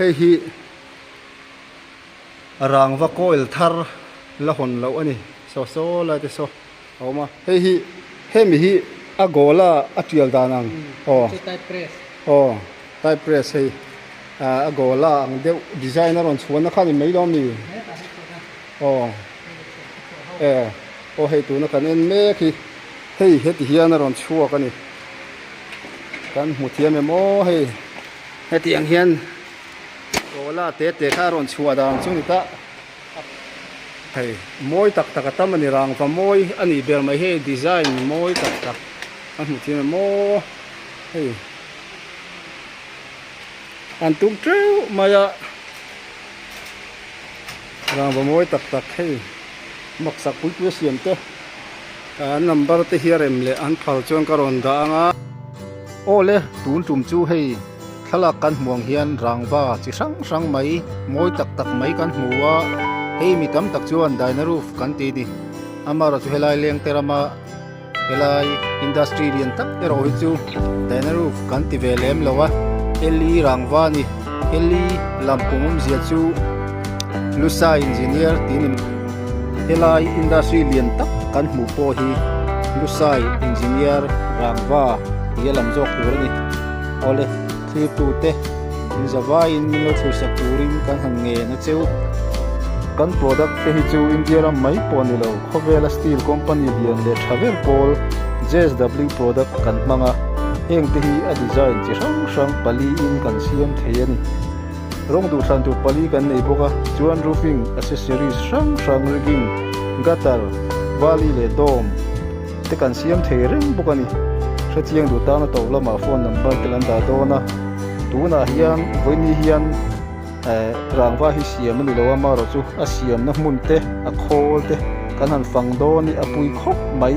Hei hi rangva coil thar la hawn loh a ni saw saw lai te saw a awm a hei hi hemi hi a goal a a tial dan ang aw aw type press hei a goal a ang deuh design a rawn chhuan na kha ni mai lawm ni aw e aw hei tuna kan en mek hi hei heti hian a rawn chhuak a ni kan hmu thiam em aw hei. Hetiang hian Gola te te kha a rawn chhuah dan chu ni ta. Hei mawi tak tak a tam a ni rangva mawi a nih ber mai hei design mawi tak tak a hmu thiam em aw hei an tum teuh mai a rangva mawi tak tak hei maksak pui pui a siam te an number te hi a rem leh an phal chuan ka rawn dah ang a. Aw le, tun tum chu hei thlalak kan hmu ang hian rangva chi hrang hrang mai mawi tak tak mai kan hmu a, hei mi tam tak chuan Dyna Roof kan ti ni. Amaherawhchu helai lengte rama helai industry lian tak erawh hi chu Dyna Roof kan ti ve lem lo a, Eli rangva a ni. Eli lampum awmzia chu Lusa Engineer tih a ni. Helai industry lian tak kan hmuh pawh hi Lusai Engineer Rangva tih a lam zawk tur a ni. Awle, thlirtute in zavaiin min lo thlir sak turin kan han ngen a cheu. Kan product te hi chu India ram mai pawh a ni lo, khawvela steel company lian leh tha ber pawl JSW product kan hmang a, heng te hi a design chi hrang hrang paliin kan siam thei a ni. Rawng duhthlan tur pali kan nei bawk a, chuan roofing accessories hrang hrang rigging, gutter, vali leh dome te kan siam thei reng bawk a ni. Hrechiang duh tana to lamah phone number te kan dah dawn a, tunah hian vawiini hian eh rangva hi siam a ni lo a, amaherawhchu a siamna hmun te a khawl te kan han fang dawn hi a pui khawp mai.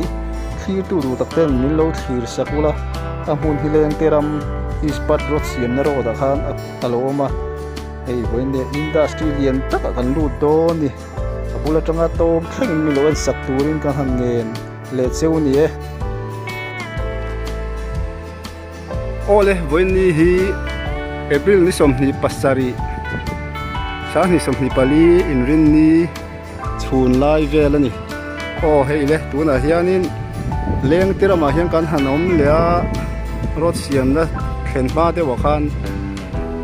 Thlirtu duh tak ten min lo thlir sak ula, a hmun hi lengte ram Ispat road siamna road ah khan a lo awm a, hei vawiin leh industry lian takah kan lut dawn ni, a bul atanga tawm thlengin min lo en sak turin ka han ngen leh cheu ni e. Awle vawiin ni hi April ni 27 2024 inrinni chhun lai vel a ni. Aw hei le tunah hianin leng te ramah hian kan han awm leh a road siamna thlen hma deuhah khan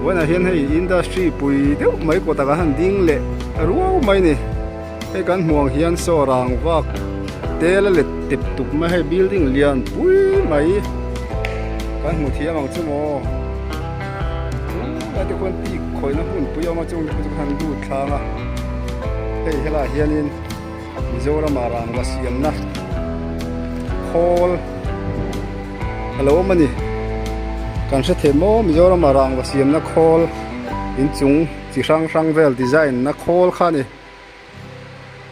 vawiinah hian hei industry pui deuh mai kawtah kan han ding leh ruau mai a ni hei kan hmuh ang hian saw rang vak tel a let tep tuk mai hei building lian pui mai kan hmu thiam ang chu maw tunah te khuan tik khawihna hmunpui a awm a chung te chu kan han lut thlang a hei helaiah hianin. Mizorama rangva siamna khawl a lo awm a ni. Kan hre thei maw Mizorama rangva siamna khawl inchung chi hrang hrang vel design na khawl kha a ni.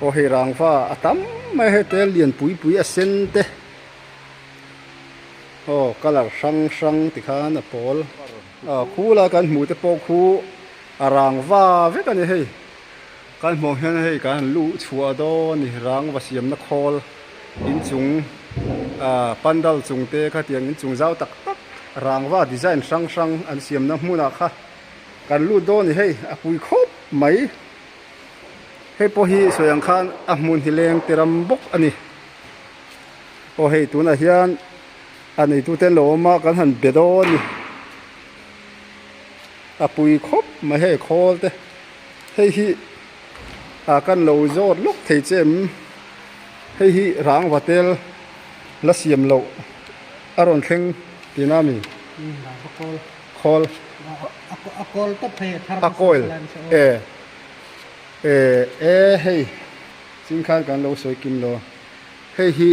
Aw hei rangva a tam mai hei te lian pui pui a sen te aw colour hrang hrang tikhan a pawl a khula kan hmuh te pawh khu a rangva vek a ni hei. Kan hmuh ang hian hei kan han luh chhuah dawn a ni rangva siamna khawl inchung ah pandal chung te khatiang inchung zau tak tak rangva design hrang hrang an siamna hmunah kha kan lut dawn a ni hei a pui khawp mai hei pawh hi sawi ang khan a hmun hi leng te ram bawk a ni aw hei tunah hian a neitute an lo awm a kan han be dawn a ni a pui khawp mai hei khawl te. Hei hi ah kan lo zawt lawk thei che em? Hei hi rangva tel la siam loh a rawn thleng tihna a mi? Rangva kawl. Khawl. A kawl tawp hei a thar A kawl e e e hei ching khan kan lo sawi kim lo hei hi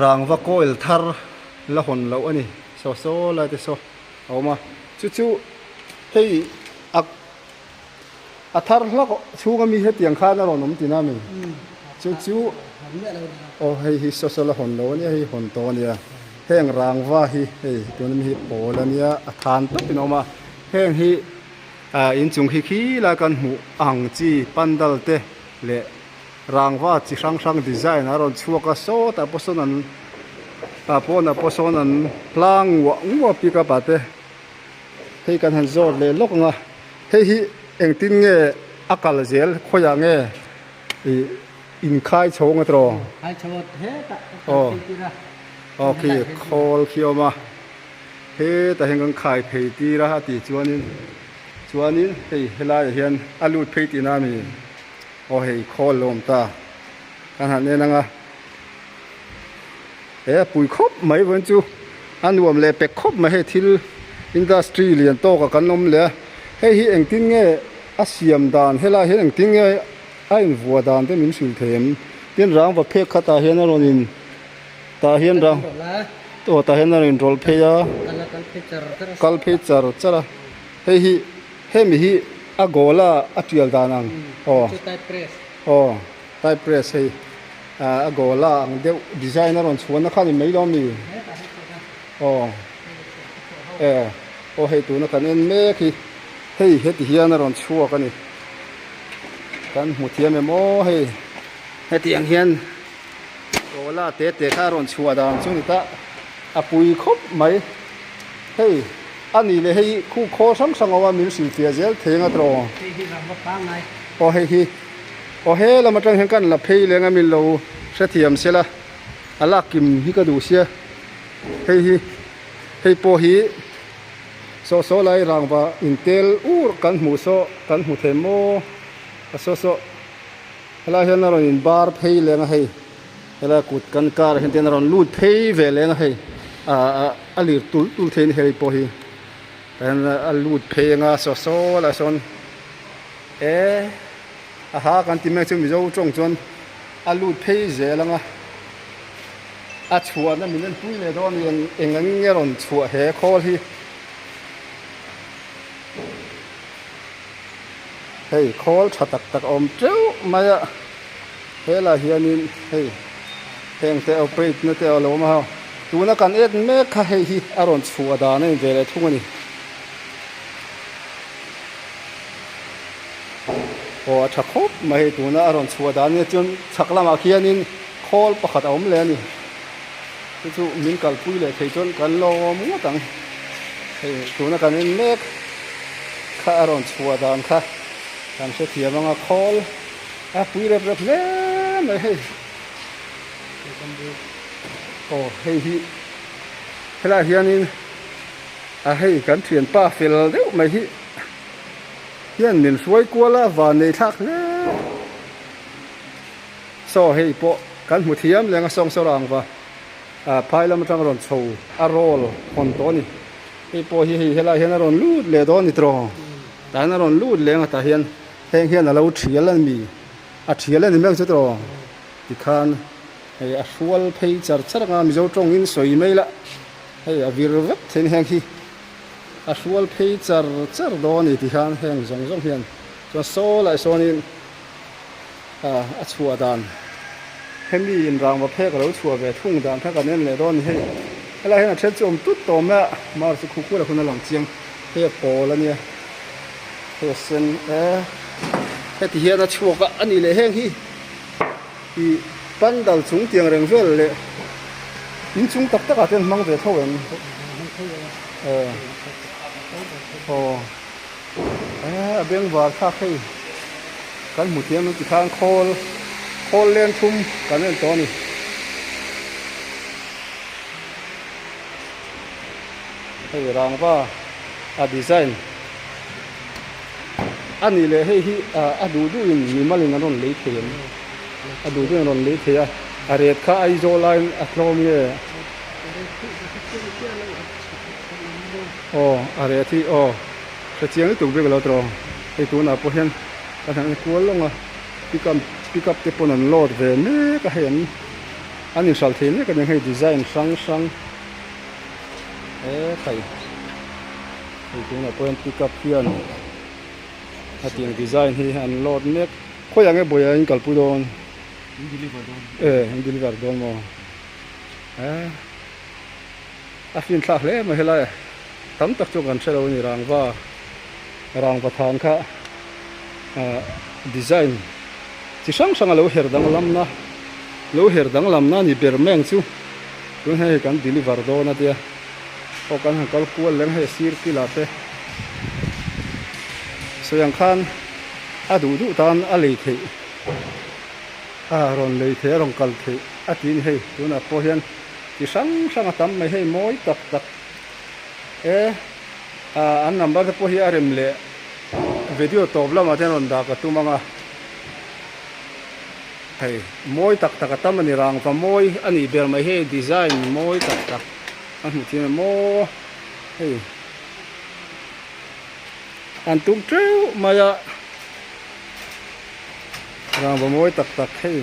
rangva kawl thar la hawn loh a ni saw saw lai te saw a awm a chu chu Hei a a thar hlak chhunga mi hetiang khan a rawn awm tina mi chu chu aw hei hi social a hawn lo ania hei hawn tawh ania heng rangva hi hei tuna mi hi pawl ania a than tawpin a awm a heng hi ah inchung khi khi lai kan hmuh ang chi pandal te leh rangva chi hrang hrang design a rawn chhuak a sawtah pawh sawn an tah pawnah pawh sawn an hlang nguah nguah pickup ah te. Hei kan han zawt leh lawk ang a, hei hi engtin nge a kal zel khawiah nge ih inkhai chho ang atawh? Khai chho a hetah a kal phei tir a. Aw khi khawl khi a awm a, hetah hian kan khai phei tir a a tih chuanin chuanin hei helaiah hian a lut phei tihna a ni. Aw hei khawl lo awm ta kan han en ang a. He a pui khawp mai vawiin chu a nuam leh pek khawp mai hei thil industry lian tawk ah kan awm leh a hei hi engtin nge a siam dan helai hian engtin nge a invuah dan te min hrilh thei em tin rangva phek khat ah hian a rawn in tah hian rang aw tah hian a rawn inrawlh phei a kal phei char char a hei hi hemi hi a goal a a tial dan ang aw aw. Type press hei a gola ang deuh design a rawn chhuahna kha a ni mai lo ami? Aw e aw hei tuna kan en mek hi hei heti hian a rawn chhuak a ni kan hmu thiam em aw hei heti ang hian gola te te kha a rawn chhuah dan chu ni ta a pui khawp mai hei a nih leh hei khu khawl hrang hrang a awm a min hrilhfiah zel thei ang a tawh aw hei hi. Aw he lam atang hian kan la phei leng a min lo hrethiam sela a lak kim hi ka duh sia hei hi hei pawh hi saw saw lai rangva intel ur kan hmuh saw kan hmu thei maw a saw saw helai hian a rawn in bar phei leng a hei helai kut kan kar ah hian ten a rawn lut phei ve leng a hei ah a lir tul tul thei a ni hei pawh hi tah hian a lut phei anga saw saw lai sawn e. A ha kan ti mek chu Mizo tawng chuan a lut phei zel ang a, a chhuahna min en pui leh dawn a ni eng eng ang nge rawn chhuah he khawl hi. Hei khawl tha tak tak a awm teuh mai a, helaiah hianin hei heng te operate na te a lo awm a, tuna kan en mek kha hei hi a rawn chhuah dan a in ve leh thung a ni. Aw a tha khawp mai hei tuna a rawn chhuah dan nia chuan chhak lamah khianin khawl pakhat a awm leh a ni chu chu min kalpui leh thei chuan kan lawm ngawt ang hei tuna kan en mek kha a rawn chhuah dan kha kan hrethiam anga khawl a pui rep rep hle mai hei aw hei hi helaiah hianin a hei kan thianpa fel deuh mai hi. Hian min hruai kual a van nei thlak hle. Saw hei pawh kan hmu thiam leng a sawng sawr ang va ah phai lam atang rawn chho a roll hawn tawh a ni. Hei pawh hi hei helai hian a rawn lut leh dawn a ni tawh. Tah hian a rawn lut leng a tah hian heng hian a lo thial a ni a thial a ni mek chu tawh tikhan hei a hrual phei char char anga Mizo tawngin sawi mai la hei a vir vek thei a ni heng hi. A hrual phei char char dawn a ni ti khan heng zawng zawng hian chuan saw lai sawnin ah a chhuah dan hemi in rangva phek a lo chhuah ve thung dan kha kan en leh dawn a ni hei helai hian a then chu awm tut tawh mai a mar chu khu khulah hun a lang chiang hei a pawl a nia hei a sen e heti hian a chhuak a a nih leh heng hi ih pandal chung tiang reng vel leh inchung tak tak ah te an hmang ve tho em. Aw a beng var thlak hei kan hmu thiam ang tikhan khawl khawl leng thum kan en tawh a ni. Hei rangva a design a nih leh hei hi a duh duh in mimal in an rawn lei thei ang a duh duh in an rawn lei thei a a ret kha Aizawl aiin a tlawm nge. Aw a reh thi aw hre chiang lutuk bik lo tawh hei tunah pawh hian ka han kual lawng a pick up pick up te pawn an load ve mek a hei an an inhralh thei mek a ni hei design hrang hrang he khai hei tunah pawh hian pick up hian a tiang design hi an load mek khawiah nge buai ah in kalpui dawn e in deliver dawn maw. A finthlak hle mai helai tam tak chu kan hrelo a ni rangva rangva than kha ah design chi hrang hrang a lo her danglam na lo her danglam na a ni ber mai ang chu tun hei kan deliver dawn a tia aw kan han kal kual leng hei sir kila te. Sawi ang khan a duh duh tan a lei theih a rawn lei theih a rawn kal theih a ti a ni hei tunah pawh hian chi hrang hrang a tam mai hei mawi tak tak e ah an number te pawh hi a rem leh video tawp lamah te hian rawn dah ka tum ang a hei mawi tak tak a tam a ni rangva mawi a nih ber mai hei design mawi tak tak a hmuh theih a ni maw hei. An tum teuh mai a, rangva mawi tak tak hei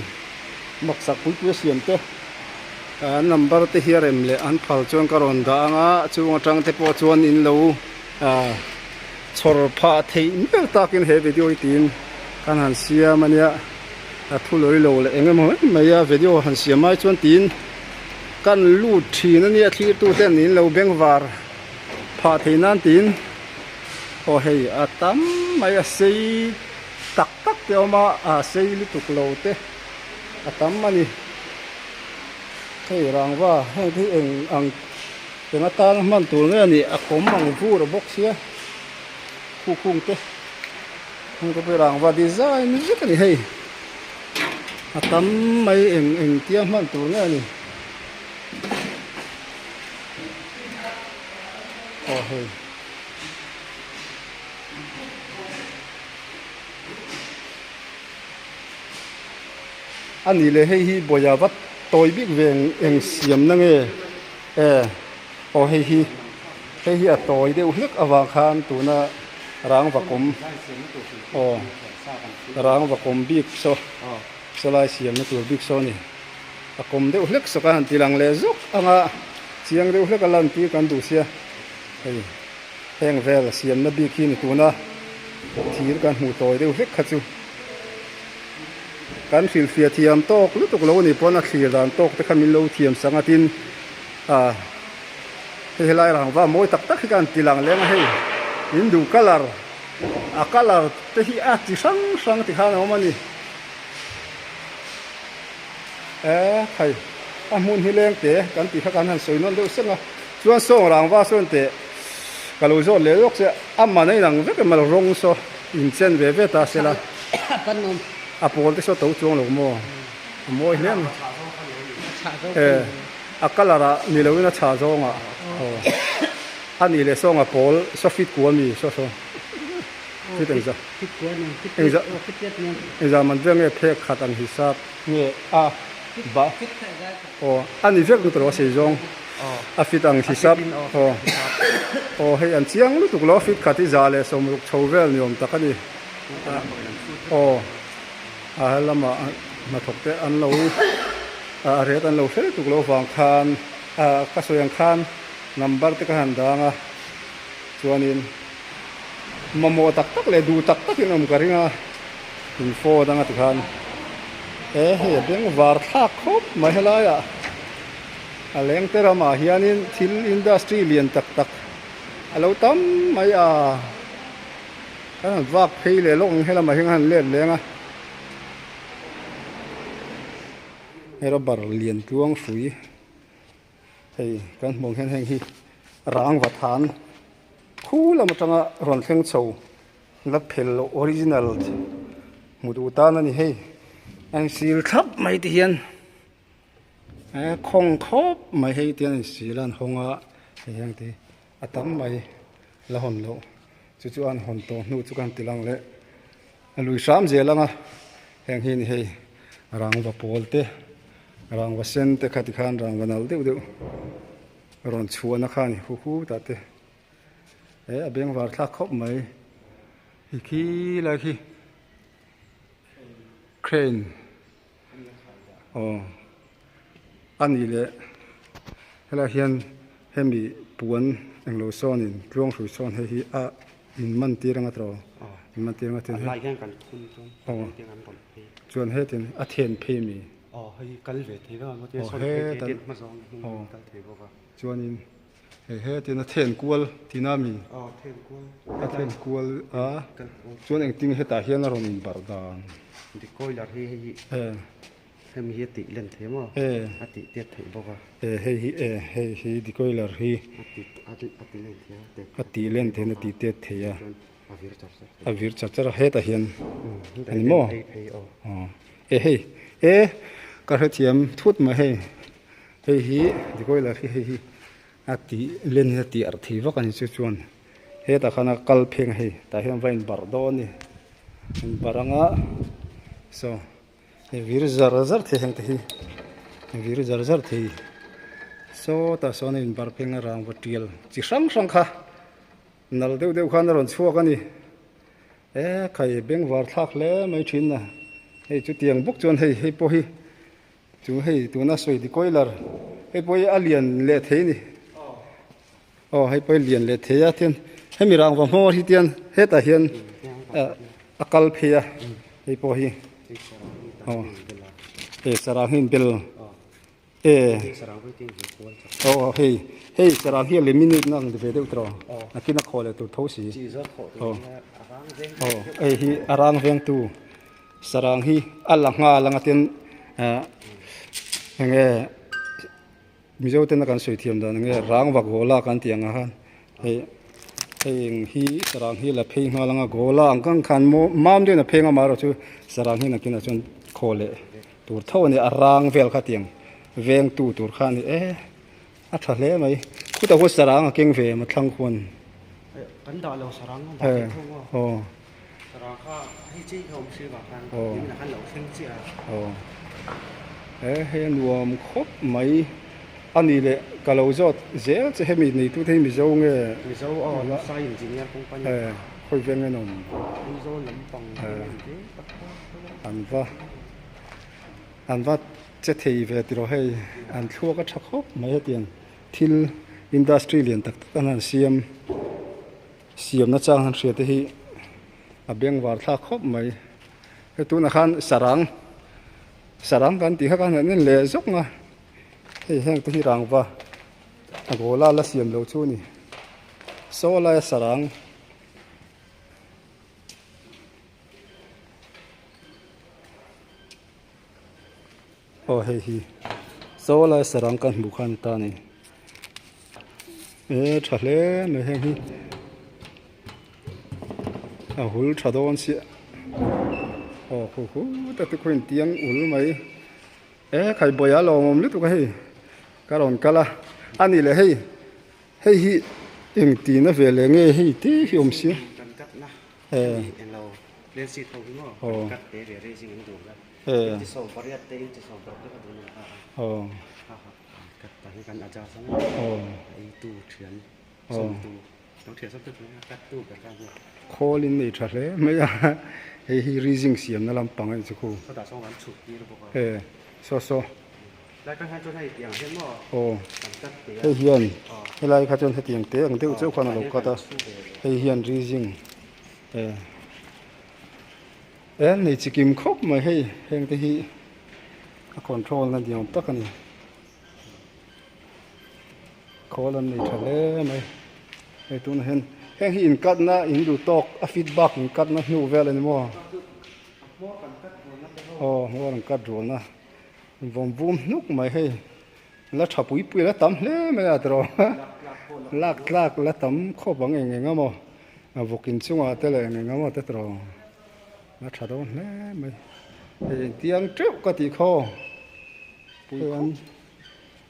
maksak puipui a siam te an number te hi a rem leh an phal chuan ka rawn dah ang a chung atang te pawh chuan in lo ah chhawr phah theih mial takin he video hi tiin kan han siam a nia a thu lawi lo leh eng emaw mai mai a video han siam ai chuan tiin kan lut thin a nia thlir tu ten in lo bengvar. Phah thei nan tiin aw hei a tam mai a sei tak tak te a awm a a sei lutuk lo te a tam a ni hei rangva heng te hi eng ang eng atana hman tur nge a nih a kawm ang vur a bawk sia khukhung te heng te pawh hi rangva design vek a ni hei a tam mai eng eng tia hman tur nge a ni. Aw hei a nih leh hei hi bawia vat tawi bik ve eng siamna nge e aw hei hi hei hi a tawi deuh hlek avang khan tuna rangva kawm aw rangva kawm bik saw sawlai siamna tur bik saw a ni. A kawm deuh hlek sawk a han ti lang leh zawk ang a, chiang deuh hlek a lan tir kan duh sia, hei heng vel siamna bik hi ni tuna thir kan hmuh tawi deuh hlek kha chu kan hrilhfiah thiam tawk lutuk lo a nih pawn a thlir dan tawk te kha min lo thiam sang a tin ah hei helai rangva mawi tak tak hi ka han ti lang leng a hei in duh colour a colour te hi a chi hrang hrang tikhan a awm a ni. E khai, a hmun hi leng te kan tih kha kan han sawi nawn deuh seng a, chuan sawng rangva sawn teh ka lo zawt leh lawk che, a man a inang vek em a rawng saw inchen ve ve ta sela, a pawl te saw to chuang lo maw, a mawi hle mai, e a colour ah ni lo in a chhah zawng ah aw a nih leh sawng a pawl saw fit kua mi saw saw fit engzah engzah engzah man vel nge phek khat ang hisap. Nge a ba aw a ni vek lutuk lo a sei zawng a fit ang hisap aw aw hei an chiang lutuk lo a fit khat hi za leh sawmruk chho vel ni awm tak a ni aw a helamah hnathawk te an lo a ret an lo hre lutuk lo vang khan a ka sawi ang khan number te ka han dang a chuanin mamawh tak tak leh duh tak takin awm ka ring a. In phone anga tikhan e hei a beng var thlak khawp mai helaiah a leng te ramah hianin thil industry lian tak tak a lo tam mai a kan han vak phei leh lawk ang helamah hian an let leng a hei rubber lian tluang hrui hei kan hmuh ang hian heng hi rangva than khu lam atanga rawn thleng chho. La phel loh original hmu duh tan a ni hei a insil thlap mai ti hian eh khawng khawp mai hei ti hian a insil a an hawng a hei hian ti a tam mai la hawn loh chu chu an hawn tawh hnu chu ka han ti lang leh a lui hram zel ang a heng hi a ni hei rangva pawl te rangva sen te kha tikhan rangva nalh deuh deuh rawn chhuahna kha a ni hu hu tah te. He a beng var thlak khawp mai hi khi lai khi crane aw a nih leh helaiah hian hemi puan englo sawnin tluang hrui sawn hei hi a in man tir anga tawh in man tir anga chuan aw chuan hetin a then phei ami aw hetan aw chuanin. Hei hetin a then kual tina mi a then kual a chuan engtin hetah hian a rawn inbarh dan decoiler hi hei hi hemi hi a tih len thei maw a tih tiat theih bawk a e hei hi e hei hi decoiler hi a tih a tih len thei a a tih len thei a tih tiat thei a. A vir char char. A vir char char a hetah hian a ni maw? Aw e hei e ka hrethiam thut mai hei hei hi decoiler hi hei hi a tih len hi a tih arh thei vak a ni chu chuan hetah khan a kal pheng a hei tah hian va inbarh dawn a ni inbarh anga saw hei vir zar zar thei heng te hi vir zar zar thei sawtah sawn a inbarh pheng a rangva tial chi hrang hrang kha. Nal deuh deuh khan a rawn chhuak a ni. E khai bengvar thlak hle mai thin a. Hei chutiang bawk chuan hei hei pawh hi chu hei tuna sawi decoiler hei pawh hi a lian leh thei a ni. Aw hei pawh hi lian leh thei a tian hemi rangva hmawr hi tian hetah hian a kal phei a hei pawh hi aw hei sarang hi bel. E aw hei hei sarang hi a laminate na ang ve deuh tawh nakin a khaw leh tur tho si aw aw hei hi a rang veng tu sarang hi a la nghal anga tin ah enge mizo ten a kan sawi thiam dan enge rang vak gola kan tih ang khan hei hei eng hi sarang hi la phei nghal anga gola ang kang khan maw mam deuhin a phei anga amaherawhchu sarang hi nakinah chuan khaw leh. Tur tho a ni, a rang vel kha tiang veng tu tur kha a ni e, a tha hle mai. Khutah khuan sarang a keng ve em a thlang khuan. Kan dah lo sarang a dah thei tho maw? Aw. Sarang kha hei chi kha awm si vang khan in ah khan lo thleng chiah a. Aw. E hei a nuam khawp mai. A ni leh ka lo zawt zel che hemi neitu te hi Mizo nge? Mizo aw, Sai Engineer Company. E, khawi veng en awm? Mizo lampang te tak kha. An va. An va che thei ve tiraw hei an thluak a tha khawp mai hetiang thil industry lian tak tak an han siam siamna chang han hria te hi a bengvar thlak khawp mai hei tunah khan sarang sarang kan tih kha khan han en leh zawk a hei heng te hi rangva a gola la siam loh chu a ni saw laia sarang. Aw hei hi saw lai sarang ka hmuh khan ta ni e tha hle mai heng hi a hul tha dawn chiah aw khu khu ta te khuin tiang ul mai e khai bawih a lawmawm lutuk a hei ka rawn kal a a ni leh hei. Hei hi eng tihna ve leh nge hei te hi awm sia. Eh. Aw. Eh. Aw. Aw. Aw. Khawl in nei tha hle mai a hei hi raising siamna lampang a ni chu khu. Eh saw saw. Aw hei hian helai kha chuan hetiang te ang deuh chauh khan a lo cut a hei hian raising eh eh nei chi kim khawp mai hei heng te hi a control na ni awm tak a ni. Khawl an nei tha hle mai hei tunah hian heng hi in cut na in duh tawk a feedback in cut na hnu vel a ni maw aw hmawr an cut rual na vawm vum hnuk mai hei la tha pui pui la tam hle mai a tiraw lak tlak la tam khawp ang eng eng emaw a vawk in chungah te leh eng eng emaw te tiraw la tha dawn hle mai hei engtiang teuh ka tih khaw pui an.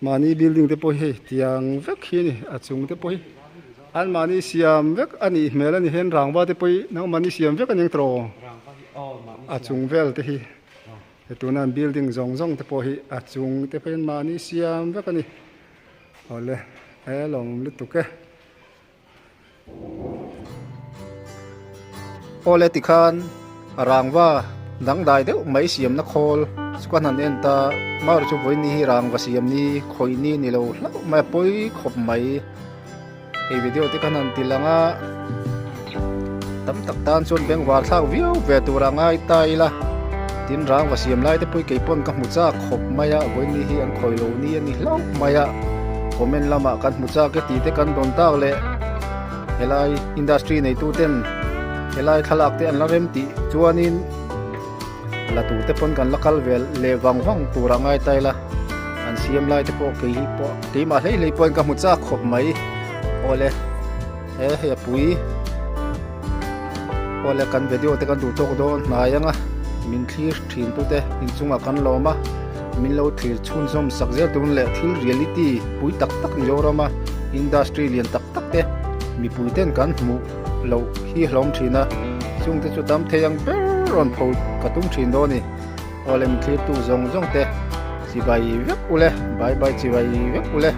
Mahni building te pawh hi hei tiang vek hi a ni a chung te pawh hi an mahni siam vek a nih hmel a ni hian rangva te pawh hi nangmahni siam vek a ni ang tawh a chung vel te hi he tuna an building zawng zawng te pawh hi a chung te pawh hi an mahni siam vek a ni awle he lawmawm lutuk e. Awle tikhan rangva dangdai deuh mai siamna khawl chu ka han en ta marawh chu vawiin ni hi rangva siam ni khawih ni ni lo hlauh mai a pawi khawp mai hei video te khan han ti lang a tam tak tan chuan bengvar thlak viau ve tur a ngai ta ila tin rangva siam lai te pawh hi keipawn ka hmu chak khawp mai a vawiin ni hi an khawih lo ni a ni hlauh mai a. Comment lamah kan hmu chak e tih te kan dawn tak leh helai industry neitu ten helai thlalak te an la rem tih chuanin la tur te pawn kan la kal ve leh vang vang tur a ngai ta ila an siam lai te pawh kei hi pawh keimah hlei hlei pawhin ka hmu chak khawp mai awle he hei a pui. Awle kan video te kan duh tawk dawn hnai anga min thlir thin tute inchungah kan lawm a, min lo thlir chhunzawm sak zel tun leh thil reality pui tak tak Mizorama industry lian tak tak te mipui ten kan hmuh loh hi hlawm thin a, chungte chu tam thei ang ber rawn pho ka tum thin dawn a ni. Awle mi thlirtu zawng zawng te chibai vek ule bye bye chibai vek ule.